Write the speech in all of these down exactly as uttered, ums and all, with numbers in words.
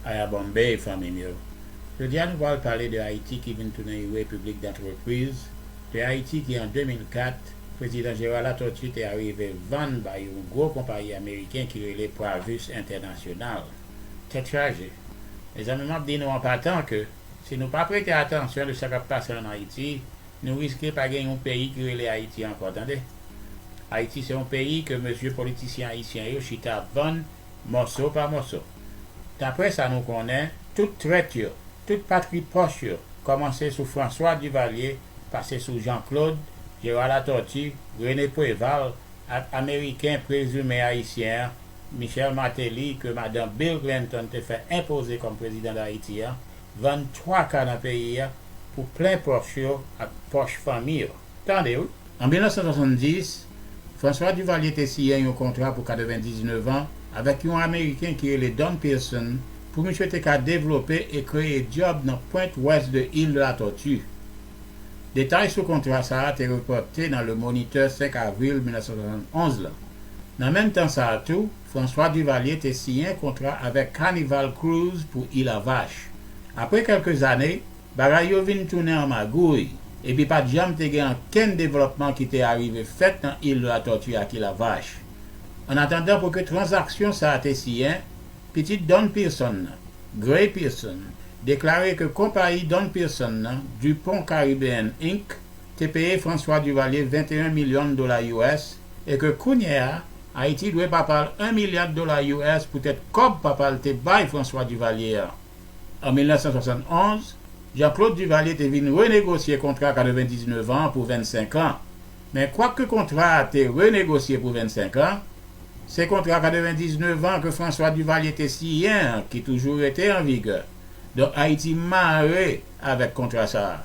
Aya Bombay, fanmi m yo. Jodi a, nou pral pale de Ayiti ki vin tounen yon repiblik dantrepriz, de Ayiti ki, an de mil kat, Prezidan Gérard Latortue te arive vann bay yon gwo konpayi ameriken ki rele Pravis Entènasyonal. Tèt chaje. Mezanmi, m ap di nou an patan ke si nou pa prete atansyon de sa k ap pase ann Ayiti, nou riske pa gen yon peyi ki rele Ayiti ankò, tande. Ayiti se yon peyi ke mesye politisyen ayisyen yo chita vann mòso pa mòso. Daprè sa nou konnen, tout trèt yo, tout patri pòch yo, kòmanse sou François Duvalier, pase sou Jean Claude, Gérard Latortue, René Préval, ak Ameriken prezime ayisyen an, Michel Martelly, ke madan Bill Clinton te fè enpoze kòm prezidan Dayiti an, vann twa ka nan peyi a pou plen pòch yo ak pòch fanmi yo. Tande wi. An mil nèf san swasanndis, François Duvalier te siyen yon kontra pou katrevendiznèf an avèk yon Ameriken ki rele Don Pearson pou misye te ka devlope e kreye djòb nan pwent wès de Île de la Tortue. Detay sou kontra sa a te repòte nan Le Moniteur senk avril mil nèf san swasannonz la. Nan menm tan sa a tou, François Duvalier te siyen kontra avèk Carnival Cruise pou Île à Vache. Apre kèlke zane, bagay yo vin tounen an magouy, epi pa t janm te gen ankenn devlòpman ki te arive fèt nan Île de la Tortue ak Île à Vache. Annatandan, pou ke tranzaksyon sa a te siyen, pitit Don Pearson nan, Gray Pearson, deklare ke konpayi Don Pearson nan, Dupont Caribbean Inc, te peye François Duvalier venteyen milyon dola U S e ke kounye a, Ayiti dwe papa l en milya dola U S poutèt kòb papa l te bay François Duvalier an. An mil nèf san swasannonz, Jean Claude Duvalier te vin renegosye kontra katrevendiznèf an pou vennsenk an. Men kwak ke kontra a te renegosye pou vennsenk an, se kontra katrevendiznèf an ke François Duvalier te siyen an ki toujou rete an vigè. Donk, Ayiti mare avèk kontra sa a.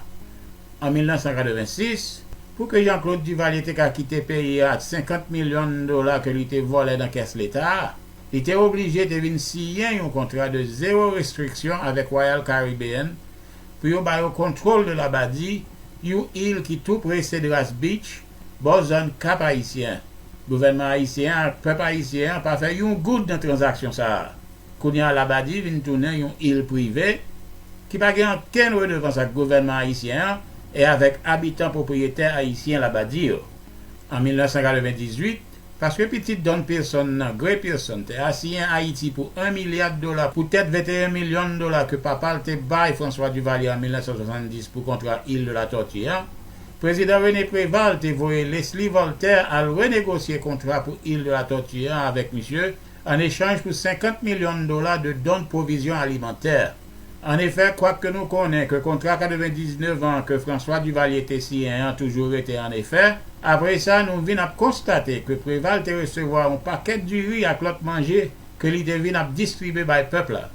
An mil nèf san katrevensis, pou ke Jean Claude Duvalier te ka kite peyi a ak senkant milyon dola ke li te vòlè nan kès Leta a, li te oblije te vin siyen yon kontra de zewo restriksyon avèk Royal Caribbean pou yo ba yo kontwòl de Labadi, yon il ki tou pre Cedras Beach, bò zòn Kap Ayisyen. Gouvènman ayisyen an ak pèp ayisyen an pa fè yon goud nan tranzaksyon sa a. Kounye a, Labadi vin tounen yon il prive ki pa gen ankenn redevans ak gouvènman ayisyen an e avèk abitan pwopriyetè ayisyen Labadi yo. An mil nèf san katrevendizuit, paske pitit Don Pearson nan, Gray Pearson, te asiyen Ayiti pou en milya dola poutèt venteyen milyon dola ke papa l te bay François Duvalier an mil nèf san swasanndis pou kontra Île de la Tortue an, Prezidan René Préval te voye Leslie Voltaire al renegosye kontra pou Île de la Tortue an avèk misye, an echanj pou senkant milyon dola de don pwovizyon alimantè. Annefè, kwak ke nou konnen ke kontra katrevendiznèf an ke François Duvalier te siyen an toujou rete an efè, apre sa, nou vin ap konstate ke Préval te resevwa yon pakèt diri ak lòt manje ke li te vin ap distribye bay pèp la.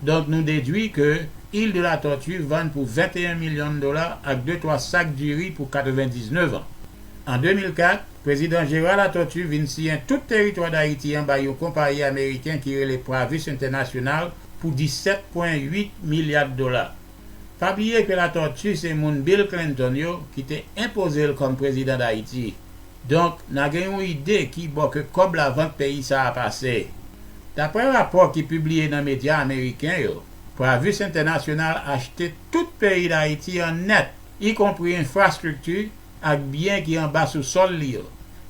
Donk, nou dedwi ke Île de la Tortue vann pou venteyen milyon dola ak de twa sak diri pou katrevendiznèf an. An de mil kat, Prezidan Gérard Latortue vin siyen tout teritwa Dayiti an bay yon konpayi ameriken ki rele Pravis International pou disèt pwen uit milya dola. Pa bliye ke Latortue se moun Bill Clinton yo ki te enpoze l kòm prezidan Dayiti. Donk, n a gen yon ide ki bò ke kòb lavant peyi sa a pase. Daprè rapò ki pibliye nan medya ameriken yo, Pravis International achte tout peyi Dayiti an nèt, ikonpri enfrastrikti ak byen ki anba sousòl li yo.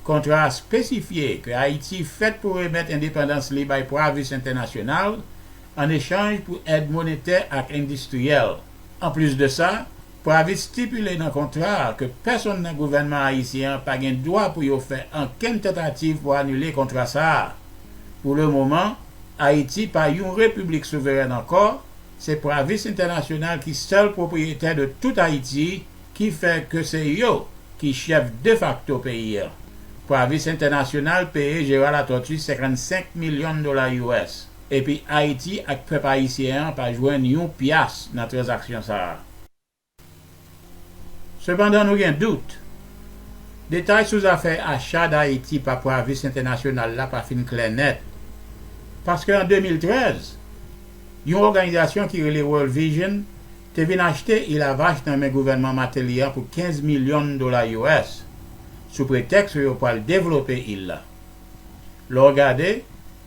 Kontra a espesifye ke Ayiti fèt pou remèt endepandans li bay Pravis International an echanj pou èd monetè ak endistriyèl. Anplis de sa, Pravis estipile nan kontra a ke pèsonn nan gouvènman ayisyen an pa gen dwa pou yo fè ankenn tantativ pou anile kontra sa a. Pou le moman, Ayiti pa yon repiblik souverèn ankò, se Pravis Entènasyonal ki sèl pwopriyetè de tout Ayiti, ki fè ke se yo ki chèf defakto peyi a. Pravis Entènasyonal peye Gérard Latortue senkannsenk milyon dola U S, epi Ayiti ak pèp ayisyen an pa jwenn yon pyas nan tranzaksyon sa a. Sepandan, nou gen dout. Detay sou zafè acha Dayiti pa Pravis Entènasyonal la pa fin klè nèt. Paske an de mil trèz, yon òganizasyon ki rele World Vision te vin achte Île à Vache nan men gouvènman Martelly an pou kenz milyon dola U S, sou pretèks yo pral devlope il la. Lè w gade,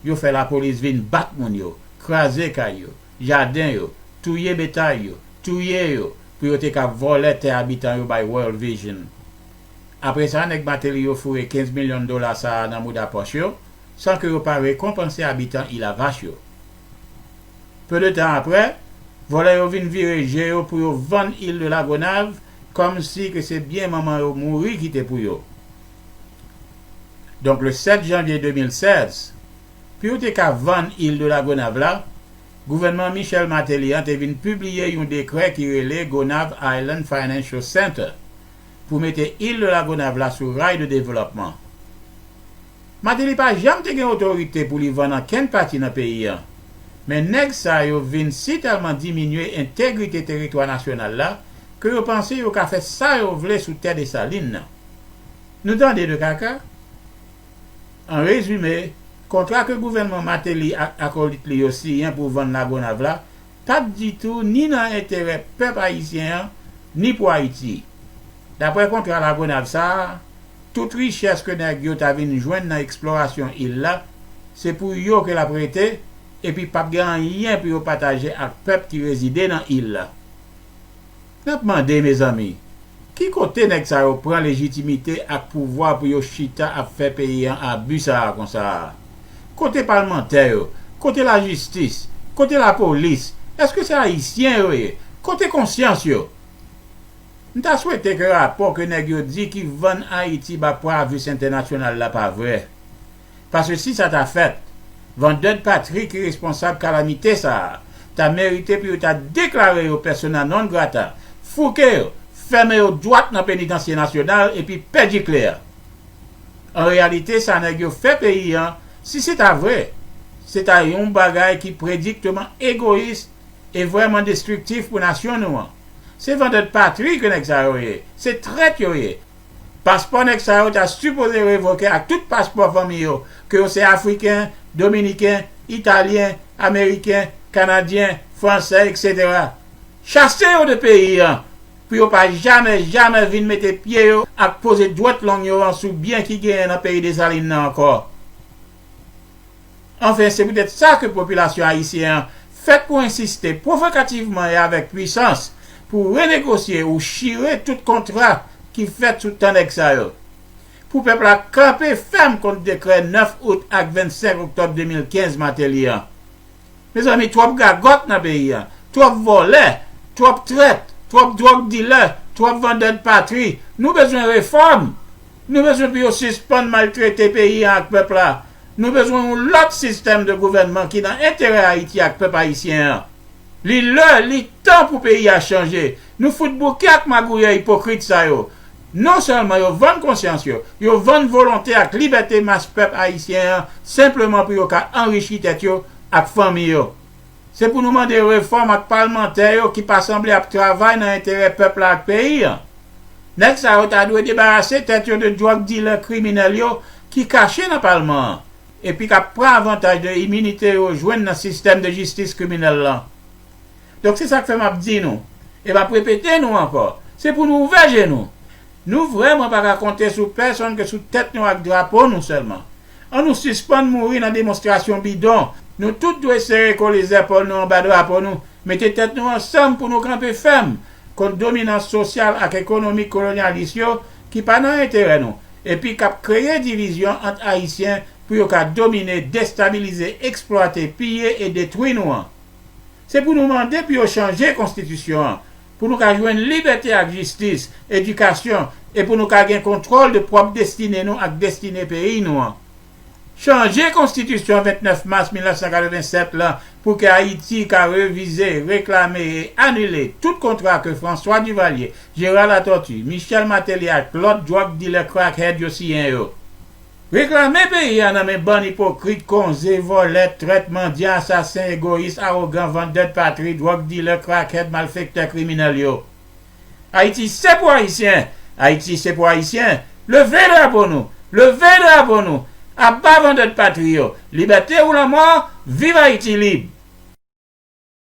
yo fè lapolis vin bat moun yo, kraze kay yo, jaden yo, touye betay yo, touye yo, pou yo te ka vòlè tè abitan yo bay World Vision. Apre sa, nèg Martelly yo foure kenz milyon dola sa a nan mouda pòch yo, san ke yo pa rekonpanse abitan Île à Vache yo. Peu de tan apre, vòlè yo vin vire je yo pou yo vann il de la Gonâve, kòmsi ke se byen manman yo mouri ki te pou yo. Donk, le sèt janvye de mil sèz, pou yo te ka vann il de la Gonâve la, gouvènman Michel Martelly an te vin pibliye yon dekrè ki rele Gonâve Island Financial Center pou mete il de la Gonâve la sou ray de devlòpman. Martelly pa janm te gen otorite pou li vann ankenn pati nan peyi an. Men nèg sa yo vin sitèlman diminye entegrite teritwa nasyonal la ke yo panse yo ka fè sa yo vle sou tè Desalin nan. Nou tande de kaka? An rezime, kontra ke gouvènman Martelly ak akolit li yo siyen pou vann Lagonav la pa t ditou ni nan enterè pèp ayisyen an, ni pou Ayiti. Dapre kontra Lagonav sa a, tout richès ke nèg yo ta vin jwenn nan eksplorasyon il la, se pou yo ke l ap rete, epi p ap gen anyen pou yo pataje ak pèp ki rezide nan il la. N ap mande, mezanmi, ki kote nèg sa yo pran lejitimite ak pouvwa pou yo chita ap fè peyi an abi sa a konsa a? Kote palmantè yo? Kote lajistis? Kote lapolis? Èske se ayisyen yo ye? Kote konsyans yo? M ta swete ke rapò ke nèg yo di ki vann Ayiti ba Pravis Entènasyonal la pa vrè. Paske si sa ta fèt, vandè de patri ki responsab kalamite sa a ta merite pou yo ta deklare yo persona non grata, fouke yo, fèmen yo dwat nan penitansye nasyonal epi pèdi kle a. An reyalite, sa nèg yo fè peyi an, si se ta vre, se ta yon bagay ki predikteman egoyis e vrèman destriktif pou nasyon nou an. Se vandè de patri ke nèg sa yo ye, se trèt yo ye. Paspò nèg sa yo ta sipoze revoke ak tout paspò fanmi yo, ke yo se Afriken, Dominiken, Italyen, Ameriken, Kanadyen, Fransè, etsetera. Chase yo de peyi an, pou yo pa jamè, jamè vin mete pye yo ak poze dwèt long yo an sou byen ki genyen nan peyi Desalin nan ankò. Anfen, se poutèt sa ke popilasyon ayisyen an fèt pou ensiste pwovokativman e avèk pwisans pou renegosye ou chire tout kontra ki fèt sou tan nèg sa yo. Pou pèp la kanpe fèm kont dekrè nèf out ak vennsenk oktòb de mil kenz Martelly an. Mezanmi, twòp gagòt nan peyi an, twòp vòlè, twòp trèt, twòp dwòg dilè, twòp vandè de patri. Nou bezwen refòm. Nou bezwen pou yo sispann maltrete peyi an ak pèp la. Nou bezwen yon lòt sistèm de gouvènman ki nan enterè Ayiti ak pèp ayisyen an. Li lè, li tan pou peyi a chanje. Nou fout bouke ak magouyè ipokrit sa yo. Non sèlman yo vann konsyans yo, yo vann volonte ak libète mas pèp ayisyen an senpleman pou yo ka anrichi tèt yo ak fanmi yo. Se pou nou mande refòm ak palmantè yo ki pa sanble ap travay nan enterè pèp la ak peyi an. Nèg sa yo ta dwe debarase tèt yo de dwòg dilè kriminèl yo ki kache nan palman an, epi k ap pran avantaj de iminite yo jwenn nan sistèm de jistis kriminèl lan. Donk, se sa k fè m ap di nou, e m ap repete nou ankò, se pou nou ouvè je nou. Nou vrèman pa ka konte sou pèsonn ke sou tèt nou ak drapo nou sèlman. An nou sispann mouri nan demonstrasyon bidon. Nou tout dwe sere kole zèpòl nou anba drapo nou, mete tèt nou ansanm pou nou kanpe fèm kont dominans sosyal ak ekonomik kolonyalis yo ki pa nan enterè nou, epi k ap kreye divizyon ant Ayisyen pou yo ka domine, destabilize, eksplwate, piye e detwi nou an. Se pou nou mande pou yo chanje konstitisyon an, pou nou ka jwenn libète ak jistis, edikasyon, e pou nou ka gen kontwòl de pwòp destine nou ak destine peyi nou an. Chanje konstitisyon vennèf mas mil nèf san katrevennsèt lan pou ke Ayiti ka revize, reklame e anile tout kontra ke François Duvalier, Gérard Latortue, Michel Martelly ak lòt dwòg dilè crackhead yo siyen yo. Reklame peyi a nan men bann ipokrit, konze, vòlè, trèt, mandyan, asasen, egoyis, awogan, vandè de patri, dwòg dilè, crackhead, malfektè, kriminèl yo. Ayiti se pou Ayisyen! Ayiti se pou Ayisyen! Leve drapo nou! Leve drapo nou! Aba vandè de patri yo! Libète ou lanmò! Viv Ayiti lib!